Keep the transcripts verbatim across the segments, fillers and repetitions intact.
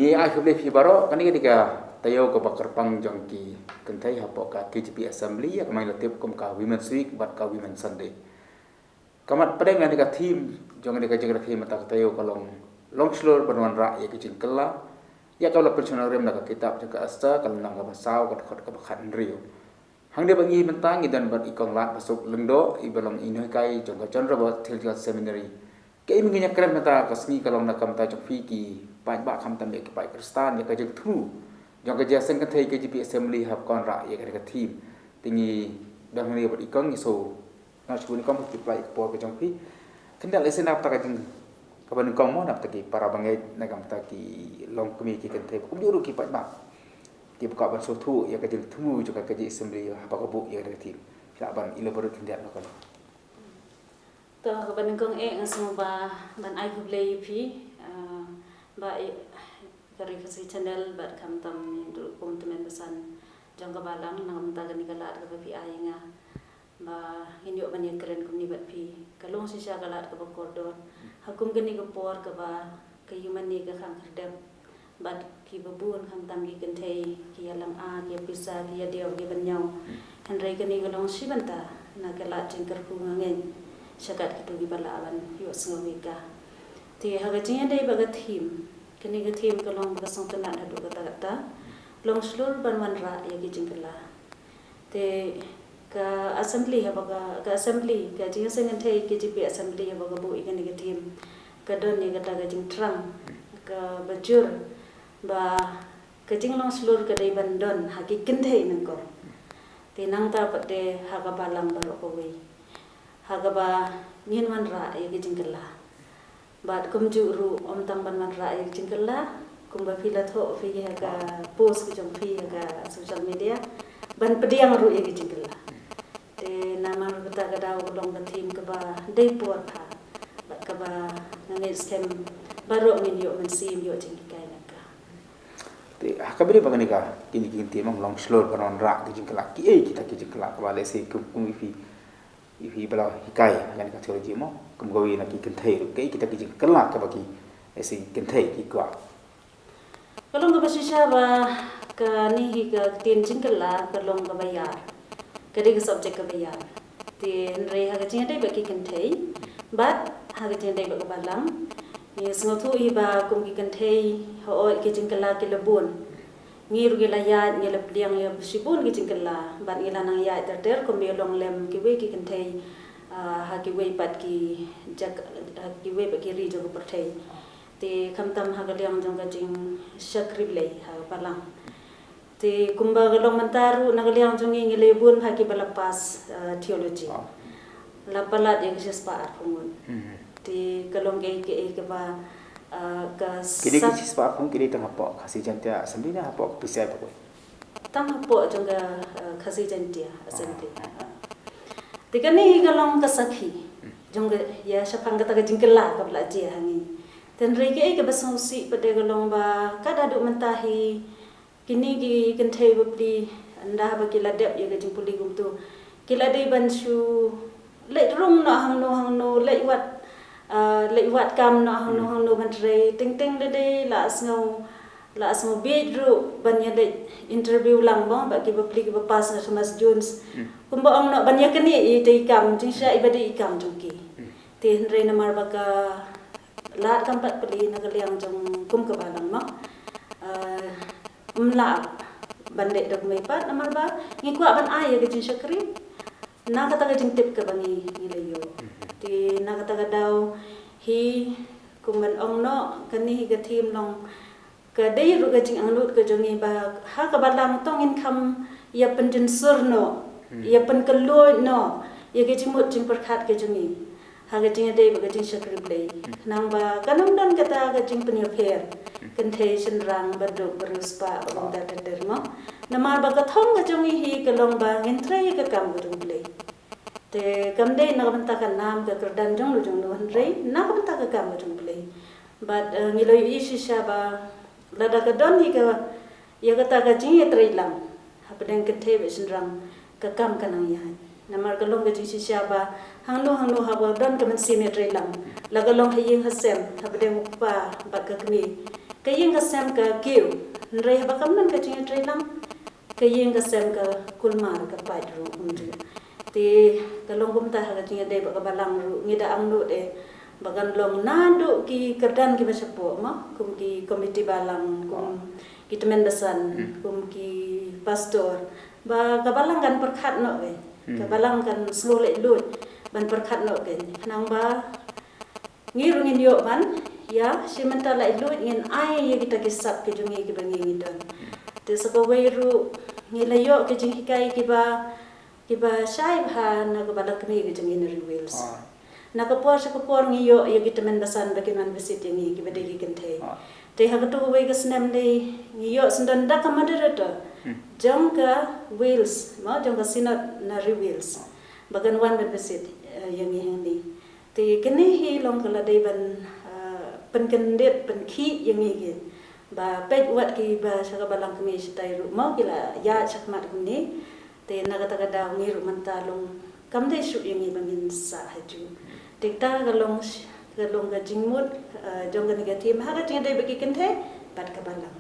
Ngi ai khublei phi baroh, kane ka dei ka taïew kaba kyrpang jong ki kynthei hapoh ka K J P Assembly, ïa kaba ngi la tip kum ka Women's Week bad ka Women's Sunday. Ka mat pdeng lane ka theme jong kane ka jingïakhun mynta ka taïew ka long, long shlur ban wanrah ïa ki jingkylla, ïa kaba la pynshong nongrim na ka kitab jong ka Esther, ka lynnong kaba saw, ka dkhot kaba khathynriew. Hangne bad ngi mynta ngi don bad i Kong Ladbasuk Lyngdoh, iba long i nonghikai jong ka John Roberts Theological Seminary. Kaei ba ngin ïakren mynta ka sngi ka long na ka bynta jong phi ki paidbah, khamtam ïa ki paid Khristan, ïa ka jingthmu jong ka jingïaseng kynthei K J P Assembly haba ka wanrah ïa kane ka theme. Te ngi don hangne bad i Kong, ngi sngewbha ban ïa ka por ka jong phi. Khyndiat lehse na ka bynta ka jing, kaba nyngkong mo, na ka bynta ki para bangeit, na ka bynta ki longkmie ki kynthei, kumjuh ruh ki paidbah kiba kwah ban sngewthuh ïa ka jingthmu jong ka K J P Assembly haba ka buh ïa kane ka theme. Phi lah ban elaborate khyndiat noh, Kong. To, kaba nyngkong eh nga sngewbha ban ai khublei ïa phi, ah, ba i, ka Ri Khasi Channel bad khamtam ïa u kum u tymmen basan jong ka Balang na ka bynta kane ka lad kaba phi ai ïa nga ba ngin ïoh ban ïakren kumne bad phi. Ka long shisha ka lad kaba kordor ha kum kane ka por kaba ka ïing mane ka khang khyrdep bad kiba bun khamtam ki kynthei ki ïalang a, ki ïapisa, ki ïadiaw, ki bynñiaw. Hynrei kane ka long shi bynta na ka lad jingkyrkhu, nga ngeit, sha kat kito kiba lah ban ïohsngew ïa ka. Te ha ka jingïadei bad ka theme, kane ka theme ka long ba ka sngewtynnad haduh katta katta, long shlur ban wanrah ïa ki jingkylla. Te ka assembly haba ka, ka assembly, ka jingïaseng kynthei K J P Assembly haba ka buh ïa kane ka theme, ka don ïa kata ka jingthrang kaba jur ba ka jinglong shlur ka dei ban don ha ki kynthei nyngkong. Te nangta pat de ha ka Balang baroh kawei, ha kaba ngin wanrah ïa ki jingkylla. Bad kumjuh ruh ym tang ban wanrah ïa ki jingkylla, kumba phi la thoh phi ha ka post ka jong phi ha ka social media, ban pdiang ruh ïa ki jingkylla. Te namar kata ka daw ka long ka theme kaba dei por bha bad kaba nga ngeit skhem baroh ngin ïoh mynsiem, ïoh jinghikai na ka. Te ha kaba dei ba kane ka, kine ki theme long shlur ban wanrah ki jingkylla, kiei kita ki jingkylla kaba lehse kum, kum ïa phi, ïa phi ba la hikai ha kane ka theology mo, kum kawei na ki kynthei ruh, kiei kita ki jingkylla kaba ki, lehse kynthei ki kwah? Ka long kaba shisha ba kane hi ka ktien jingkylla ka long kaba ïar, ka dei ka subject kaba ïar. Te hynrei ha ka jingïadei bad ki kynthei bad ha ka jingïadei bad ka Balang, ngi sngewthuh hi ba kum ki kynthei, hooid, ki jingkylla ki la bun. Ngi ruh ngi la ïaid, ngi la pdiang ïa shibun ki jingkylla bad ngi la nang ïaid ter ter kumba long lem kiwei ki kynthei, ah, ha kiwei pat ki jak-, ha kiwei pat ki ri jong ka pyrthei. Te khamtam ha ka liang jong ka jingshakri Blei ha ka Balang. Te kumba ka long mynta ruh na ka liang jong ngi, ngi la bun ha kiba la pass, ah, theology. Wow. La palat ïa ka shispah arphew ngut. Mhm. Te ka long kaei kaei kaba, ah, ka, kine ki sak- shispah arphew ngut ki dei tang hapoh Khasi Jaintia Assembly ne hapoh ka P C I baroh? Tang hapoh jong ka, ah, Khasi Jaintia Assembly. Ah, ah. Ah. Te kane hi ka long ka sakhi jong ka, ïa shaphang kata ka jingkylla kaba la jia ha ngi. Te hynrei kaei kaba sngewsih pat de ka long ba kat haduh mynta hi kine ki kynthei bapli, ynda haba ki la dep ïa ka jingpule kumto, ki la dei ban shu leit rung noh hangno hangno, leit wad, ah, leit wad kam noh hangno hangno ban trei, teng teng de dei la sngew, la sngew bieit ruh ban ïa leit interview lang mo bad ki bapli kiba pass na Thomas Jones. Hmm. Kumba ong noh ban ïa kane i te i kam, jingshisha iba dei i kam jong ki. Hmm. Te hynrei namar ba ka lad kam pat plie na ka liang jong kum ka Balang mo, ah, ym lah ban leh da kumne pat namar ba ngi kwah ban ai ïa ka jingshakri na kata ka jingtip kaba ngi, ngi la ïoh. Mhm. Te na kata ka daw hi, kum ban ong noh, kane hi ka theme long ka dei ruh ka jingangnud ka jong ngi ba ha ka Balang to ngin kham ïa pynjynsur noh, hmm, ïa pynkyllon noh ïa ka jingmut jingpyrkhat ka jong ngi ha ka jingïadei bad ka jingshakri Blei. Hmm. Khnang ba kan ym don kata ka jingpynïapher, hmm, kynthei shynrang, baduk, bariewspah, ba kumta ter ter mo. Namar ba ka thong ka jong ngi hi ka long ba ngin trei ïa ka kam ka jong U Blei. Te kam dei na ka bynta ka nam ka kyrdan jong u jong u, hynrei na ka bynta ka kam ka jong U Blei. Bad, eh, ngi la ïohi shisha ba lada ka don hi ka, ïa kata ka jingïatreilang hapdeng kynthei bad shynrang, ka kam ka nang ïaid. Namar ka long ka jingshisha ba hangno hangno haba don ka mynsiem ïatreilang, la ka long ha ïing ha sem hapdeng u kpa bad ka kmie, Ka ïing ka sem ka kiew, hynrei haba kam don ka jingïatreilang, ka ïing ka sem ka kulmar, ka pait ruh kumjuh. Te ka long kumta ha ka jingïadei bad ka balang ruh, ngi da angnud eh ba kan long naduh ki kyrdan kiba shapoh mo, kum ki komiti balang, kum ki tymmen basan, kum ki pastor, ba ka balang kan pyrkhat noh eh. Ka balang kan sngewleh luid ban pyrkhat noh eh. Khnang ba ngi ruh ngin ïoh ban ïa shim bynta leh luid, ngin ai ïa kita ki sap ki jong ngi kiba ngi ngi don. Te sa kawei ruh ngi la ïoh ki jinghikai kiba, kiba shai bha na ka balang kmie ka jong ngi na Ri Wheels. Na ka por sha ka por ngi ïoh ïa ki tymmen basan ba kin wan visit ïa ngi kiba dei ki kynthei. Te ha kato kawei ka snem dei ngi ïoh sngewdon da ka moderator jong ka Wheels mo, jong ka Synod na Ri Wheels, ba kan wan ban visit, eh, ïa ngi hangne. Te kane hi long ka la dei ban, eh, pynkyndit, pynkhih ïa ngi ki. Ba peit wat kiba sha ka balang kmie shatai ruh mo ki la ïaid shakhmat kumne. Te na kata ka daw ngi ruh mynta long kam dei shuh ïa ngi ba ngin sah ha ju. Te kata ka long sh-, ka long ka jingmut, eh, jong kane ka theme ha ka jingïadei bad ki kynthei bad ka balang.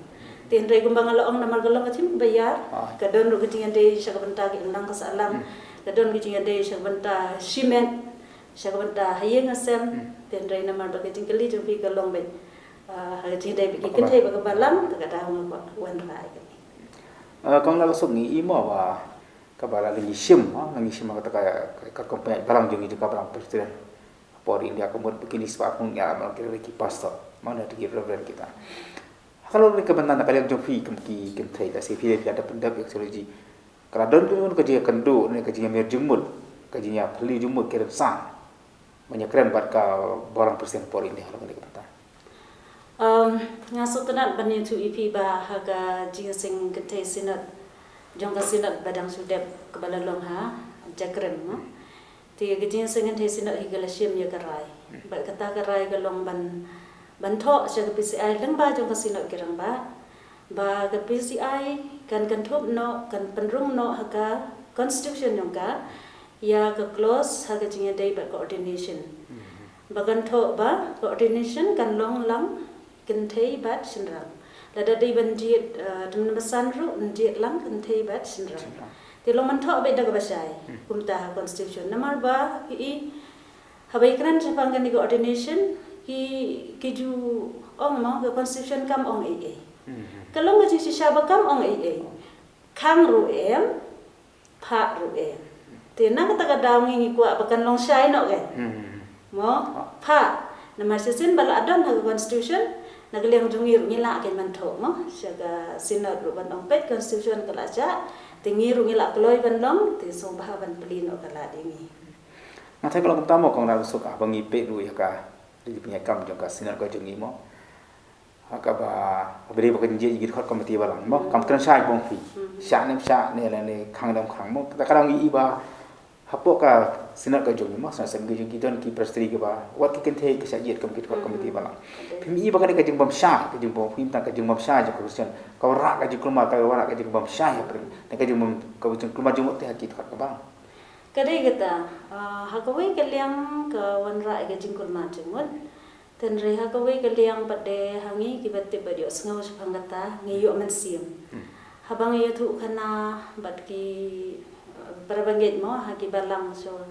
Te hynrei kumba nga la ong namar ka long ka theme kaba ïar, ka don ruh ka jingïadei sha ka bynta ki imlang ka sahlang, ka don ka jingïadei sha ka bynta shimet, sha ka bynta ha ïing ha sem. Te hynrei namar ba ka jingkylli jong phi ka long beit, ah, ha ka jingïadei bad ki kynthei bad ka balang, kata ka daw nga kwah wanrah ïa kane. Ah, kong Nalsuk, ngi i mo ba kaba la ngi shim, ah, la ngi shim ha kata ka, ka, ka company balang jong ngi jong ka Balang Presbyterian. Por India ka mut ba kine spah pung ïa ma ki pastor, ma na ki reverend kita. Ha ka lor ka bynta na ka liang jong phi kum ki kynthei, lehse phi la da pyndep ïa ka theology. Ka la don ka jingïakynduh ne ka jingïamir jingmut, ka jingïaphylliew jingmut ki rynsan ban ïakren bad ka Balang Presbyterian por India ha kane ka bynta? Um, nga sngewtynnat ban ïathuh ïa phi ba ha ka jingïaseng kynthei Synod jong ka Synod ba dang shu dep kaba la long ha Jakrem mo. Te ka jingïaseng kynthei Synod hi ka la shim ïa ka rai. Bad kata ka rai ka long ban, ban thoh sha ka P C I lyngba jong ka Synod ki rangbah ba ka P C I kan kynthup noh, kan pynrung noh ha ka constitution jong ka ïa ka clause ha ka jingïadei bad ka ordination. Ba kan thoh ba ka ordination kan long lang kynthei bad shynrang. Lada dei ban jied, eh, tymmen basan ruh, ban jied lang kynthei bad shynrang. Te long ban thoh beit da kaba shai kumta ha constitution. Namar ba ki i, haba ïakren shaphang kane ka ordination, ki, ki ju ong mo ka constitution kam ong ei ei. Ka long ka jingshisha ba kam ong ei ei. Khang ruh em, phah ruh em. Te na kata ka daw ngi ngi kwah ba kan long shai noh kan. Mo, phah. Namar shisien ba la don ha ka constitution, na ka liang jong ngi ruh ngi lah kein ban thoh mo sha ka Synod ruh ban ong peit constitution ka la shah. Te ngi ruh ngi lah kloi ban long, te sngewbha ban plie noh ka lad ïa ngi. Nga tharai ka long kumta mo kong Nalsuk, ah, ba ngi peit ruh ïa ka, ïa ka pynïaid kam jong ka Synod ka jong ngi mo. Ha kaba, kaba dei ba ka jingjied ïa ki dkhot komiti balang mo, kam kren shai bong phi. Shah ne shah ne la ne khang dam khang mo. Kata ka dang i ba hapoh ka Synod ka jong mo, Synod Assembly jong ki don ki presbytery kiba wat ki kynthei ki shah jied kum ki dkhot komiti balang. Phim i ba ka dei ka jingbym shai, ka jingbym, phim tang ka jingbym shai jong ka Khristan. Ka wanrah ka jingkulmar, ka wanrah ka jingbym shai hapdeng, ne ka jingbym, ka jingkulmar jingmut te ha ki dkhot ka balang. Ka dei kata, ah, ha kawei ka liang ka wanrah ka jingkulmar jingmut. Hynrei ha kawei ka liang pat de ha ngi kiba tip bad ïohsngew shaphang kata ngi ïoh mynsiem. Haba ngi ïathuh khana bad ki, eh, para bangeit mo ha ki balang, so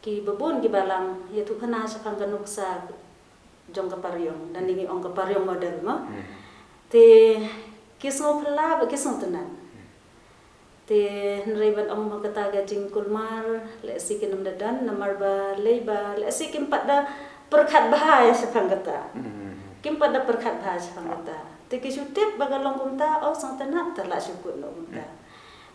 ki babun ki balang ïathuh khana shaphang ka nuksa jong ka pariong, lane ngi ong ka pariong model mo. Te ki sngewphylla bad ki sngewtynnat. Te hynrei ban ong ba kata ka jingkulmar lehse kin ym da don, namar ba lei ba lehse kim pat da pyrkhat bha ïa shaphang kata. Kim pat da pyrkhat bha shaphang kata. Te ki shu tip ba ka long kumta, oh sngewtynnat, te lah shu kut noh kumta.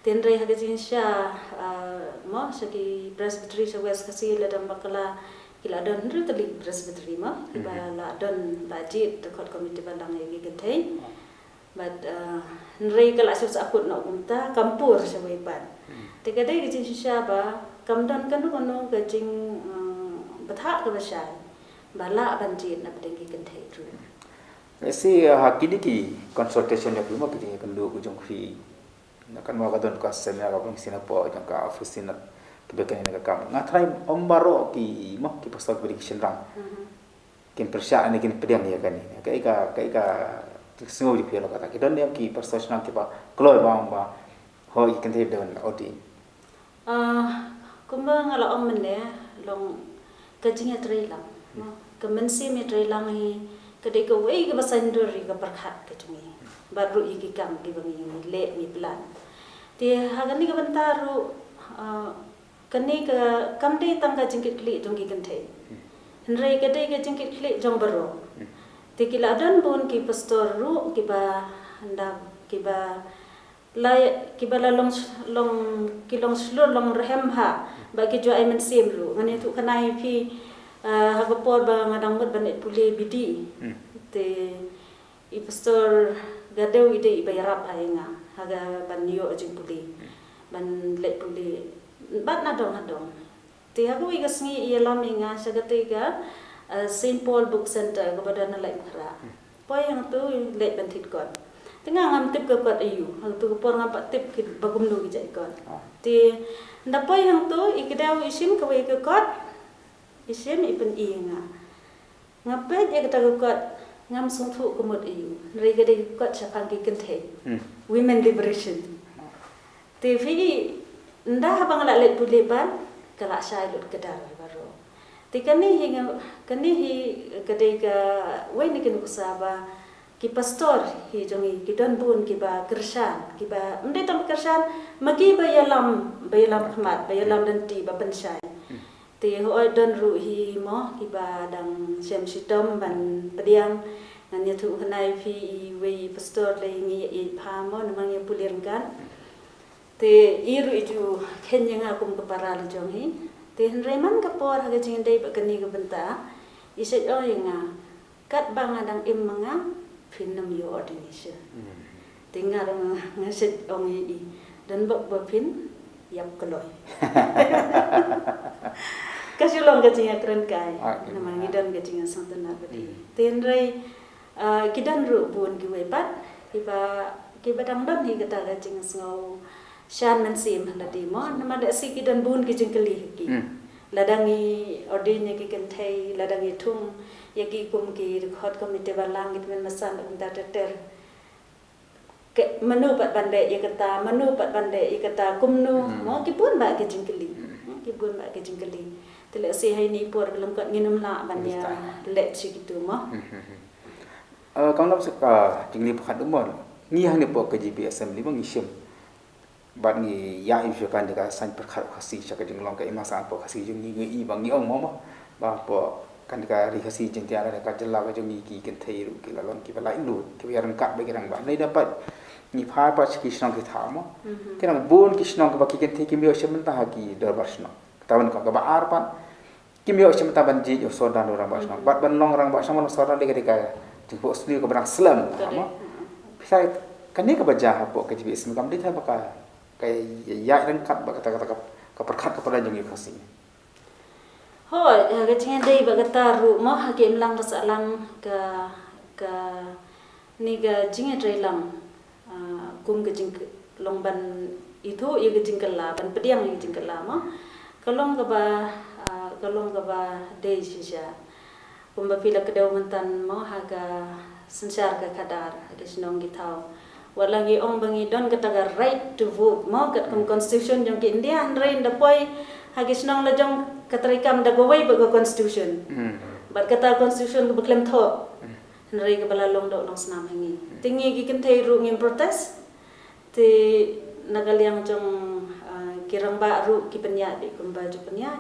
Te hynrei ha ka jingshisha, ah, mo, sha ki presbytery sha West Khasi lada ym bakla ki la don hynriew tylli ki presbytery mo, kiba la don, la jied dkhot komiti balang ïa ki kynthei. Bad, eh, hynrei ka la shu sah kut noh kumta, kam pur shawei pat. Te ka dei ka jingshisha ba kam don kano kano ka jing, eh, bthah kaba shai ba lah ban jied na pdeng ki kynthei ruh. Lehse, eh, ha kine ki consultation jong phi mo, ki jingïakynduh ka jong phi, na kan mo ka don ka seminar ka pang sina po jong ka office sina kiba kane na ka kam. Nga tharai ym baroh ki mo ki pastor kiba dei ki shynrang kin pyrshah ne kin pdiang ïa kane. Kaei ka, kaei ka Sngew ju phi la kata ki don ne ki pastor shnong kiba kloi ba ong ba hoi ki kynthei don la odi. Ah, kumba nga la ong mynne, long ka jingïatreilang, no? Ka mynsiem ïatreilang hi ka dei kawei kaba saiñdur ïa ka pyrkhat ka jong ngi. Bad ruh ïa ki kam kiba ngi leh ngi plan. Te ha kane ka bynta ruh, ah, kane ka kam dei tang ka jingkitkhlieh jong ki kynthei. Hynrei ka dei ka jingkitkhlieh jong baroh. Te ki la don bun ki pastor ruh kiba hynda kiba la, kiba la long, long, ki long shlur long rhem ha ba ki jua ai mynsiem ruh. Ngan ïathuh khana ïa phi, ah, ha ka por ba nga dang mut ban leit pule B D. Te i pastor Gadew i dei iba ïarap ha ïa nga ha ka ban ïoh jingpule, ban leit pule bad na dong ha dong. Te ha kawei ka sngi i ïalam ïa nga sha katei ka, ah, Saint Paul Book Center kaba don na Laitumkhrah. Poi hangto leit ban thied kot. Te nga ngam tip ka kot aïu. Hangto ka por ngam pat tip ki ba kumno ki jait kot. Te nda poi hangto i kdew i shim kawei ka kot. I shim i pyni ïa nga. Nga peit ïa kata ka kot, ngam sngewthuh ka mut aïu. Hynrei ka dei ka kot shaphang ki kynthei. Women liberation. Te phi, nda haba nga la leit pule bad ka la shai lut ka dar baroh. Te kane hi nga, kane hi ka dei kawei na ki nuksa ba ki pastor hi jong ngi ki don bun kiba kyrshan, kiba, ym dei tang kyrshan, ma ki ba ïalam, ba ïalam khmat, ba ïalam lynti, ba pynshai. Te hooid don ruh hi mo, kiba dang shem shitom ban pdiang. Ngan ïathuh khana ïa phi, iwei i pastor lei ngi ïa ïeit bha mo, namar ngi ïa pule ryngkat. Te i ruh i ju kheiñ ïa nga kum ka para la jong hi. Te hynrei man ka por ha ka jingdei bad kane ka bynta, i shait ong ïa nga, katba nga dang im ma nga, phin ym ïoh ordination. Te nga ruh nga, nga shait ong ïa i, don bok ba phin ïap kloi. Ka shu long ka jingïakren kai. Namar ngi don ka jingïasngewtynnad bad i. Te hynrei, ah, ki don ruh bun kiwei pat kiba, kiba dang don hi kata ka jingsngew shan mynsiem ha lade mo, namar da shi ki don bun ki jingkylli ha ki. Lada ngi ordain ïa ki kynthei, lada ngi thung ïa ki kum ki dkhot committee balang, ki tymmen basan, kumta ter ter. Mano pat ban leh ïa kata, mano pat ban leh ïa kata, kumno mo, ki bun bah ki jingkylli. Ki bun bah ki jingkylli. Te lehse ha ine i por ba lyngkot ngin ym lah ban ïa leh shi kitu mo. Kam nap sa ka jingkylli pyrkhat mo. Ngi hangne hapoh K J B Assembly mo ngi shim. Bad ngi ïa i phi kan de ka saiñ pyrkhat Khasi sha ka jinglong ka imlang saiñ pyrkhat Khasi jong ngi, ngi i ba ngi ong mo mo ba pyrkhat kan de ka ri Khasi jingtiar de ka jylla ka jong ngi ki kynthei ruh ki la long kiba laitluid kiba ïaryngkat ba ki rangbah. Ngi da pat ngi phai pat sha ki shnong ki thaw mo. Ki nang bun ki shnong kiba ki kynthei kim ïoh shim bynta ha ki dorbar shnong. Kata wan ka kaba ar pat. Kim ïoh shim bynta ban jied ïa u sordar u rangbah shnong. Bad ban long rangbah shnong ban long sordar dei ka dei ka jingphohsniew kaba dang slem. Phi sa kane kaba jia hapoh K J B Assembly kam dei tang ba ka, ka ïaid ryngkat bad kata, kata ka, ka pyrkhat ka pyrda jong ngi Khasi. Hooid, ha ka jingïadei bad kata ruh mo ha ki imlang ba sahlang ka, ka ne ka jingïatreilang. Ah, kum ka jing, long ban ithuh ïa ka jingkylla, ban pdiang ïa ka jingkylla mo. Ka long kaba, ah, ka long kaba dei shisha. Kumba phi la kdew mynta mo ha ka synshar ka khadar, ha ki shnong ki thaw. Wat la ngi ong ba ngi don kata ka right to vote mo, katkum constitution jong ki India, hynrei nda poi ha ki shnong la jong ka treikam da kawei bad ka constitution. Bad kata constitution kaba khlem thoh. Hynrei kaba la long doh long snam ha ngi. Te ngi ki kynthei ruh ngim protest. Te na ka liang jong, ah, ki rangbah ruh ki pynïaid beit kumba ju pynïaid.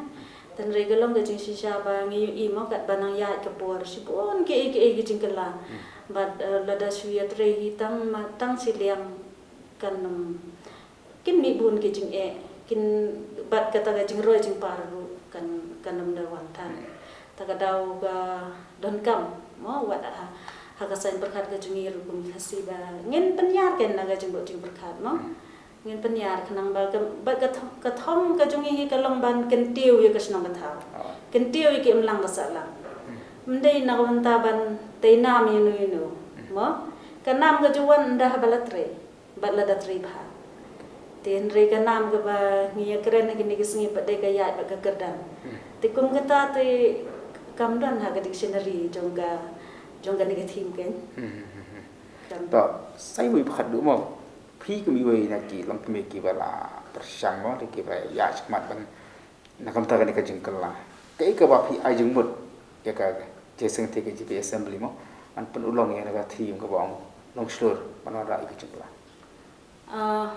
Te hynrei ka long ka jingshisha ba ngi ïohi mo katba nang ïaid ka por shibun kiei kiei ki jingkylla. Bad, ah, lada shu ïatrei hi tang ma, tang shiliang kan ym, kin mih bun ki jingeh, kin bad kata ka jingroi jingpar ruh kan, kan ym da wan than. Ta ka daw ka donkam mo, wat ha, ha ka saiñ pyrkhat ka jong ngi ruh kum Khasi ba ngin pynïar kein na ka jingbud jingpyrkhat mo. Ngin pynïar khnang ba ka, bad ka thong, ka thong ka jong ngi ka long ban kyntiew ïa ka shnong ka thaw. Kyntiew ïa ki imlang ka sahlang. Ym dei na ka bynta ban tei nam ïa no ïa no mo. Ka nam ka ju wan ynda haba la trei. Bad lada trei bha. Te hynrei ka nam kaba ngi ïakren ha kine ki sngi pat dei ka ïaid bad ka kyrdan. Te kum kata te kam don ha ka dictionary jong ka, jong kane ka theme kein. To, sa iwei ba khatduh mo. Phi kum iwei na ki longkmie kiba la pyrshang mo, da kiba ïa shikmat ban na ka bynta kane ka jingkylla. Kaei kaba phi ai jingmut ïa ka jingïaseng ka G P Assembly mo, ban pynurlong ïa ka theme kaba ong long shlur ban wanrah ïa ka jingkylla. Ah,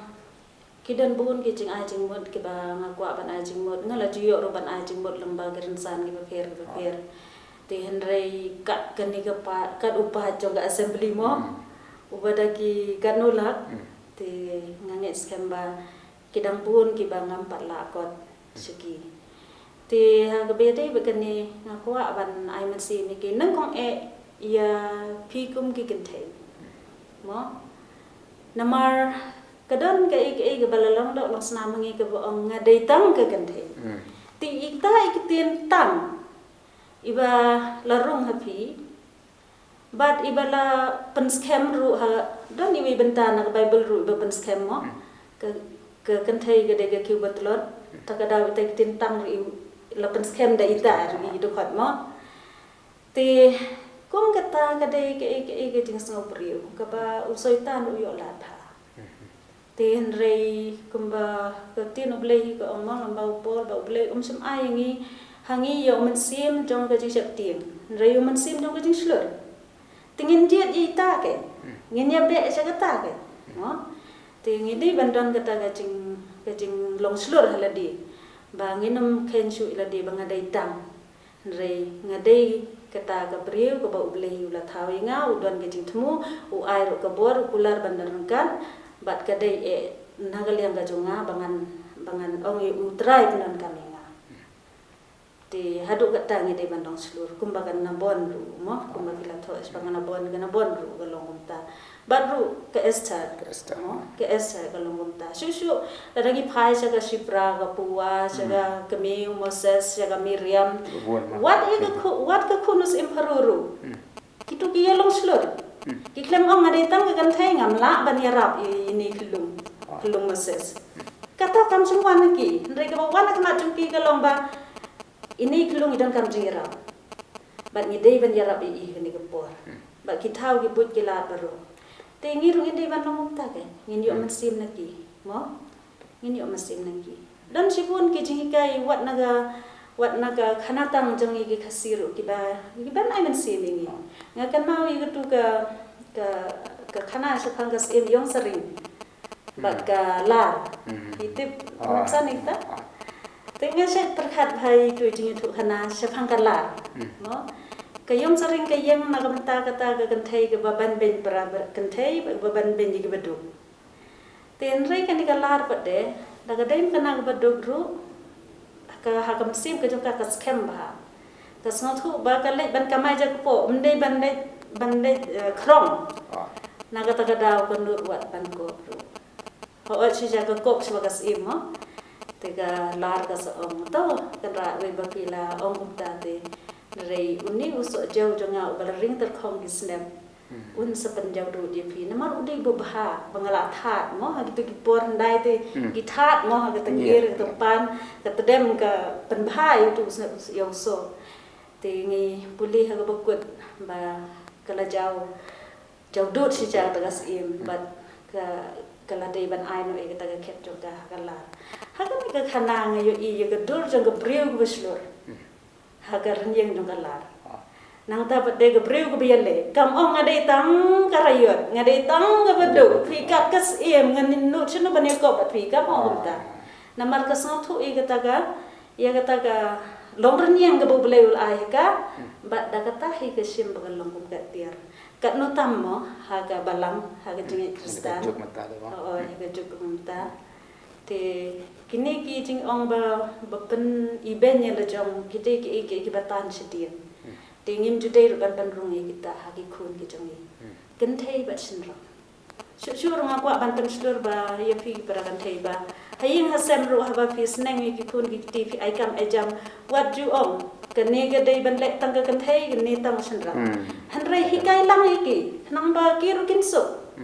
ki don bun ki jingai jingmut kiba nga kwah ban ai jingmut, nga la ju ïoh ruh ban ai jingmut lyngba ki rynsan kiba pher kiba pher. Te hynrei kat kane ka pat, kat u pat jong ka assembly mo, uba da ki katno lak. Te nga ngeit skhem ba ki dang bun kiba ngam pat lah kot sha ki. Te ha kaba ïadei bad kane nga kwah ban ai mynsiem ïa ki, nyngkong eh ïa phi kum ki kynthei mo. Namar ka don kaei kaei kaba la long doh long snam ha ngi kaba ong nga dei tang ka kynthei. Te ita i ktien tang iba la rung ha phi, bad iba la pynskhem ruh ha, don iwei i bynta na ka Baibl ruh iba pynskhem mo. Ka, ka kynthei ka dei ka kiew ba tlot, ta ka daw ita i ktien tang ruh i la pynskhem da ita ruh i dkhot mo. Te kum kata ka dei kaei kaei ka jingsngewbriew kaba u Soitan u ïoh lad bha. Te hynrei kumba ka ktien U Blei hi ka ong mo, lyngba u Paul, ba U Blei um shym ai ïa ngi, ha ngi ïa u mynsiem jong ka jingsheptieng, hynrei u mynsiem jong ka jingshlur. Te ngin jied ïa ita ke, ngin ïa beh sha kata ke mo. Te ngi dei ban don kata ka jing, ka jinglong shlur ha lade, ba ngin ym kheiñ shuh ïa lade ba nga dei tang. Hynrei nga dei kata ka briew kaba U Blei u la thaw ïa nga, u don ka jingthmu, u ai ruh ka bor, u kular ban don ryngkat, bad ka dei eh na ka liang ka jong nga ba ngan, ba ngan ong ïa u Trai pyndonkam ïa nga. Te haduh katta ngi dei ban long shlur, kumba ka Nabon ruh mo, kumba ki la thoh shaphang ka Nabon, ka Nabon ruh ka long kumta. Bad ruh ka Esther. Ka Esther. Mo, ka Esther ka long kumta. Shuh shuh, lada ngi phai sha ka Shiphrah, ka Puah, sha ka kmie u Moses, sha ka Miriam. Wat ïa ka khu-, wat ka khun u syiem Pharaoh ruh. Kito ki ïa long shlur. Ki khlem ong nga dei tang ka kynthei ngam lah ban ïarap ïa ine i khyllung, khyllung Moses. Kata kam shym wan na ki, hynrei kaba wan na ka mat jong ki ka long ba ine i khyllung i donkam jingïarap. Bad ngi dei ban ïarap ïa i ha kane ka por. Bad ki thaw ki buit ki lad baroh. Te ngi ruh ngin dei ban long kumta ke. Ngin ïoh mynsiem na ki. Mo? Ngin ïoh mynsiem na ki. Don shibun ki jinghikai wat na ka, wat na ka khana tang jong ngi ki Khasi ruh kiba, kiban ai mynsiem ïa ngi. Nga kynmaw ïa katu ka, ka, ka khana shaphang ka Syiem Ïong Saring. Bad ka Lar. Phi tip, ah, ngan sa ïa kata? Ah. Te nga shait pyrkhat bha ïa itu i jingïathuhkhana shaphang ka Lar. Mo? Ka Ïong Saring ka ïeng na ka bynta kata ka kynthei kaba ban beiñ para kynthei, kaba ban beiñ ïa kiba duk. Te hynrei kane ka Lar pat de, da ka dei kane kaba duk ruh, ka ha ka mynsiem ka jong ka ka skhem bha. Ka sngewthuh ba ka leit ban kamai ja kpoh, ym dei ban leit, ban leit, eh, khrong. Ah. Na kata ka daw ka nud wat ban kop ruh. Hooid shi ja ka kop shuwa ka Syiem mo. Te ka Lar ka sa ong to, kynrad wei ba phi la ong kumta te. Hynrei une u soh jew jong nga uba la ring tyrkhong ki snep. Un sa pynjaw dud ïa phi. Namar u dei uba bha, ba nga la thad mo, ha kito ki por hyndai te, ki thad mo, ha kata ka, yeah, ïing, ha kata ka pan, ka tdem ka pynbha ïa uto u snep, ïa u soh. Te ngi pule ha kaba kut, ba ka la jaw, jaw dud shi ja kata ka Syiem, bad ka, ka la dei ban ai noh ïa kata ka khet jong ka ha ka Lar. Ha kane ka khana nga ïohi ïa ka dur jong ka briew kaba shlur. Ha ka rynïeng jong ka Lar. Nangta pat de ka briew kaba ïaleh. Kam ong nga dei tang ka raiot, nga dei tang kaba duk. Phi kat ka Syiem, ngan nud shano ban ïakop bad phi, kam ong kumta. Namar ka sngewthuh ïa kata ka, ïa kata ka long rynïeng kaba U Blei u la ai ha ka. Bad da kata hi ka shim ba ka long kum ka tiar. Katno tam mo, ha ka balang, ha ka jingngeit Khristan. Ka juk mynta de mo. Oo, ha ka juk mynta. Te kine ki jingong ba, ba pynibeiñ ïa la jong, ki dei ki, ki, kiba tan shadien. Te ngim ju dei ruh ban pynrung ïa kita ha ki khun ki jong ngi. Kynthei bad shynrang. Shuh shuh ruh nga kwah ban pynshlur ba ïa phi ki para kynthei ba ha ïing ha sem ruh haba phi sneng ïa ki khun ki kti phi ai kam ai jam, wat ju ong kane ka dei ban leh tang ka kynthei, kane tang shynrang. Hynrei hikai lang ïa ki, khnang ba ki ruh kin suk.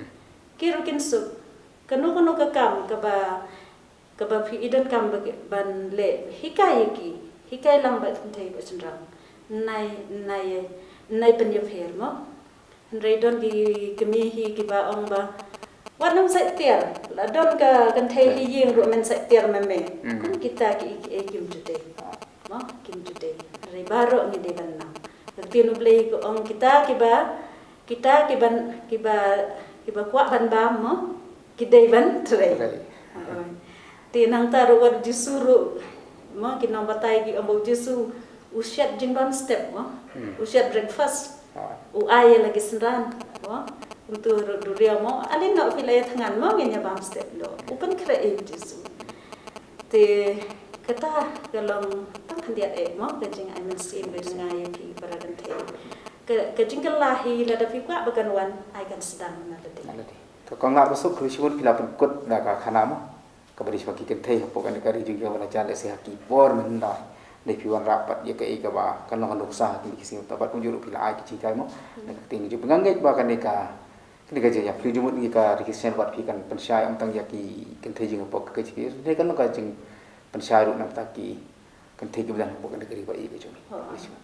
Ki ruh kin suk. Kano kano ka kam kaba, kaba phi i donkam ba ki, ban leh, hikai ïa ki. Hikai lang bad kynthei bad shynrang. Nai, nai, nai pynïapher mo. Hynrei don ki kmie hi kiba ong ba wat nym sait tiar, la don ka kynthei ha ïing ruh men sait tiar ma me. Kum kita ki ei ki ei kim ju dei. Mo, kim ju dei. Hynrei baroh ngi dei ban nang. Ka ktien U Blei ka ong kita kiba, kita kiban, kiba, kiba kwah ban bam mo, ki dei ban trei. Te nangta ruh wat Jisu ruh mo, ki nongbatai ki ong ba U Jisu u shet jingbam step mo, u shet breakfast, u ai ïa la ki synran mo. Kumta ruh duriaw mo, ale noh phi la ïa thngan mo, ngin ïa bam step noh. U pynkhreh ïa U Jisu. Te kata ka long tang khyndiat eh mo, ka jingai mynsiem ka jingai ïa phi para kynthei. Ka, ka jingkylla hi lada phi kwah ba kan wan, ai kan sdang na lade. Na lade. To kong Lahbsuk, khublei shibun phi la pynkut da ka khana mo. Kaba dei shuwa ki kynthei hapoh kane ka ri jong ngi kaba la jan lehse ha ki por mynta. Dei phi wanrah pat ïa kaei kaba kan long ka nuksa ha kine ki sngi mynta bad kumjuh ruh phi la ai ki jinghikai mo. Na ka ktien jong phi nga ngeit ba kane ka, kane ka jingïaphylliew jingmut ïa ka Ri Khristan bad phi kan pynshai ym tang ïa ki kynthei jong ngi hapoh ka K J P, hynrei kan long ka jingpynshai ruh na bynta ki kynthei kiba don hapoh kane ka ri ba ïeit ka jong ngi. Khublei shibun.